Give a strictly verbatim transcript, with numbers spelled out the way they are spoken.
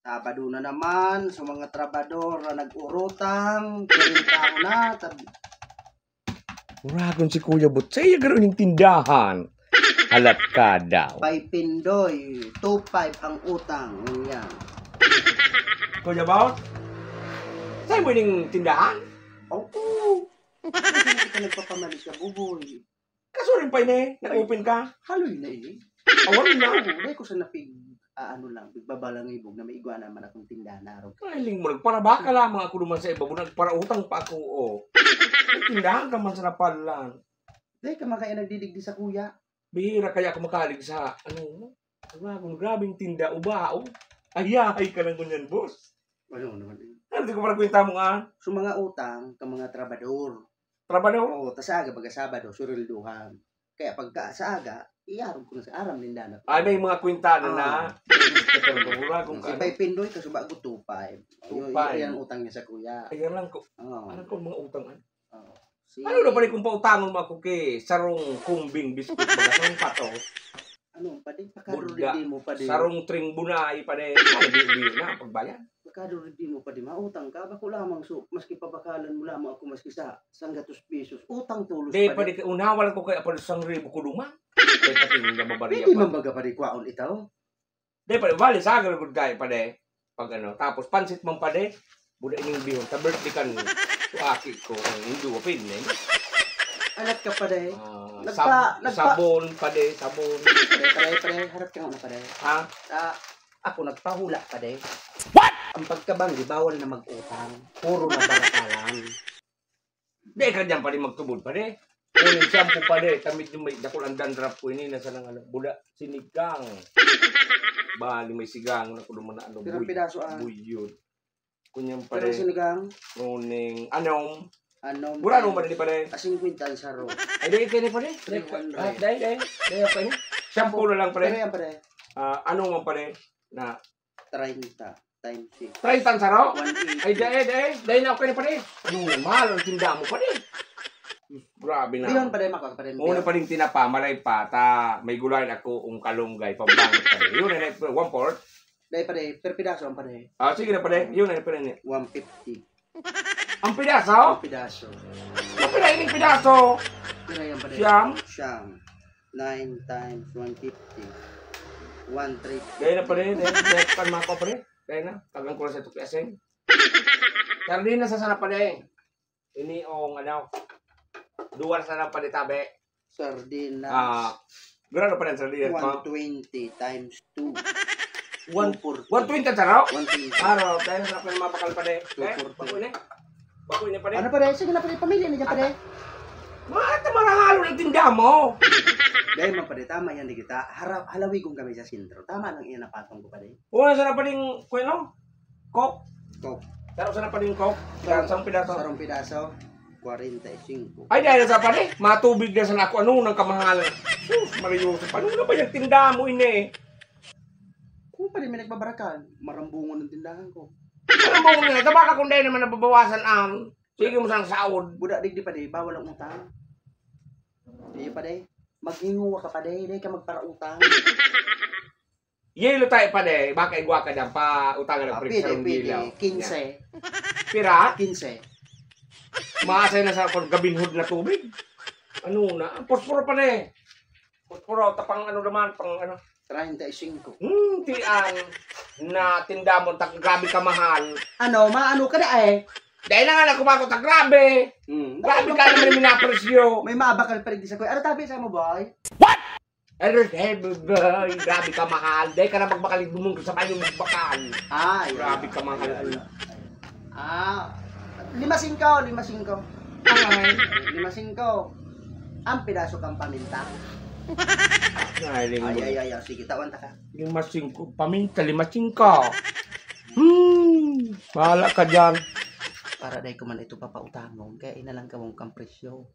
Sabado na naman, sa mga trabador na nag-urutang, kwarenta na, tab- Uragon si Kuya Bot. Sa iya garo ning tindahan. Halat ka daw. Pay Pindoy, two five ang utang. Yan. Kuya Bot? Sa imo ning tindahan? Oo. Hindi ka nagpapamalis ka, Buboy. Kasuring pa ini, nag-open ka? Haloy na ini. Awan na. Oo, dahil ko sa napig, ah, ano lang, pigbabalangibog na may igwa naman akong tindahan na araw. Ay, ling mo, nagparabaka lamang ako naman sa iba, nagparautang pa ako, oh. May tindahan ka man sa napalan. Dahil ka man kaya nagdidigdi sa kuya. Bihira kaya ako makalig sa, ano, wala akong grabing tinda, uba, oh. Ayahay ka lang kunyan, boss. Ano naman eh. Ano, di ko pala kwenta mo nga? So, mga utang ka mga trabador. Trabador? Oo, ta sa aga, baga Sabado, surulduhan. Kaya pagka sa aga, iyarog ko na sa aram ninda na. Ay, may mga kwenta na na. Ah. Wala akong Si ano. Pay Pindoy, kasuba ko two five. Two five. Yun, yun ang utang niya sa kuya. Ayan lang ko. Oo. Alam ko mga utang, ano? Oo. Si Ano na pala kung pautangon mo ako ki sarong kumbing biskuit, baga sarong pato? Ano, padi? Pakador Buda. Di mo, padi. Sarong tring bunay, padi. Ano, di, di na, pagbayad. Pakador di mo, padi. Mautang ka, bako lamang so, maski pabakalan mo lamang ako, maski sa sanggatos pesos. Utang tulos, Di, padi. Padi, ka, unawa lang ko kaya, padi, sang ribo ko duman. Di, pati yung nababariya Pwede pa. Man baga, padi, kwaon itaw? Di, padi, bali, sa akin, good guy, padi. Pag ano, tapos pansit man, padi. Buda ining bihon, sa birthday kan, sa aki ko, ang Indo, apin, eh. Alat ka, padi. Ah, Nagpa-, sab-, nagpa- sabon, padi, sabon. Padi, padi, padi, harap ka nga na, padi. Ha? Ah, ako nagpahula, padi. What? Ang pagkabanggi, bawal na mag-utang. Puro na barakalan. Di ka diyan, padi, magtubod, padi. Kung shampoo, padi, tamid yung may dakul ang dandruff ko, ini, nasa nang ano, buda, sinigang. Bali, may sigang, ako naman na ano, Pirang buy-, pidaso, ah. Buyod. Kunyan, Pirang padi. Sinigang. Morning. Anong? Anong? Wala nung, padi, padi. Ah, singkwenta ang saro. Ay, dahil kayo, padi. Three hundred. Ah, dahil, dahil. Dahil ako, ini. Shampoo na lang, padi. Pero yan, padi. Ah, ano man, padi? Na Treinta times six. Treinta ang saro? One eighty. Ay, dai, dai. Dai na, okay na, pare. Ano, mahal ang tinda mo, pare. Grabe na. Di yun, pare, maka, pare, Una di. Pa rin tinapa, malay pa, ta, may gulay na ako, ang kalunggay, pambangot, pare. Yun, eh, one-fourth. Dai, pare, per pidaso ang pare. Ah, sige na, pare. Yun, eh, pare, ni. One fifty. Ang pidaso? Ang pidaso. Ang pira ining pidaso? Pira yan, pare? Siyam? Siyam. Nine times one fifty. One three fifty. Dahil na, pare, dahil, dahil pan mako, pare. Dahil na, tagang ko na sa tukyasin. Sardinas sa sana, pare. Ini, ong, ano, duwar sana, pare, tabi. Sardinas. Ah, grano pa rin sardinas, One twenty times two. One, two forty. One twenty ang saro? One twenty. Araw, dahil sarap ng mapakal pa rin. Eh, two forty. Bako ini. Bako ini pa rin. Ano pa rin? Sige na pa rin. Pamilya na dyan pa rin. Mga tamarahalo ng tinda mo. Dahil man pa rin, tama yan, di kita. Harap, halawigong kami sa sentro. Tama lang iyan ang patong ko pa rin. Una, sarap pa rin, kuya, no? Coke? Coke. Pero sana pa rin Coke? Sarong, Sarong pidaso. Sarong pidaso, kwarenta y singko. Ay, dahil sa pare, matubig na sana ako. Ano nang kamahal? Sus, Mario, paano na ba yung tinda mo, ine? Kung pa rin may nagbabarakan, marambungon ang tindahan ko. Marambungon nga, tabaka kung dahil naman nababawasan ang, sige mo sang saod. Buda, digdi pa di, bawal ang utang. Di pa di, maghinguwa ka pa di, di ka magparautang. Yelo tayo, pare. Baka igwa ka dyan pa, utangan ng Ah, pwede, pwede. Quince. Yan. Pira? Quince. Maasay na sa kon gabinhod na tubig. Ano na? Ang posporo, pare. Posporo, tapang ano naman, pang ano. Treinta y cinco. Hmm, ti ang na tinda mo, tak-, grabe ka mahal. Ano, maano ka na eh? Dahil na nga na kumako, tak-, grabe. Hmm. Grabe ka naman yung minapresyo. May maabakal pa rin di sa kuya. Ano tabi sa mo, boy? What? Ano, eh, boy, grabe ka mahal. Dahil ka na magbakal, bumungkol sa bayo magbakal. Ah, yun. Grabe ka mahal. Ayun. Ah, lima singko, lima singko. Ay. Lima singko. Ang pidaso kang paminta. Ay, Ay, ay, ay, ay. Sige, tawan ta ka. Lima singko. Paminta, lima singko. Hmm. Bahala ka dyan. Para dai ko man ito papautangon, kaya inalang ka mong kang presyo.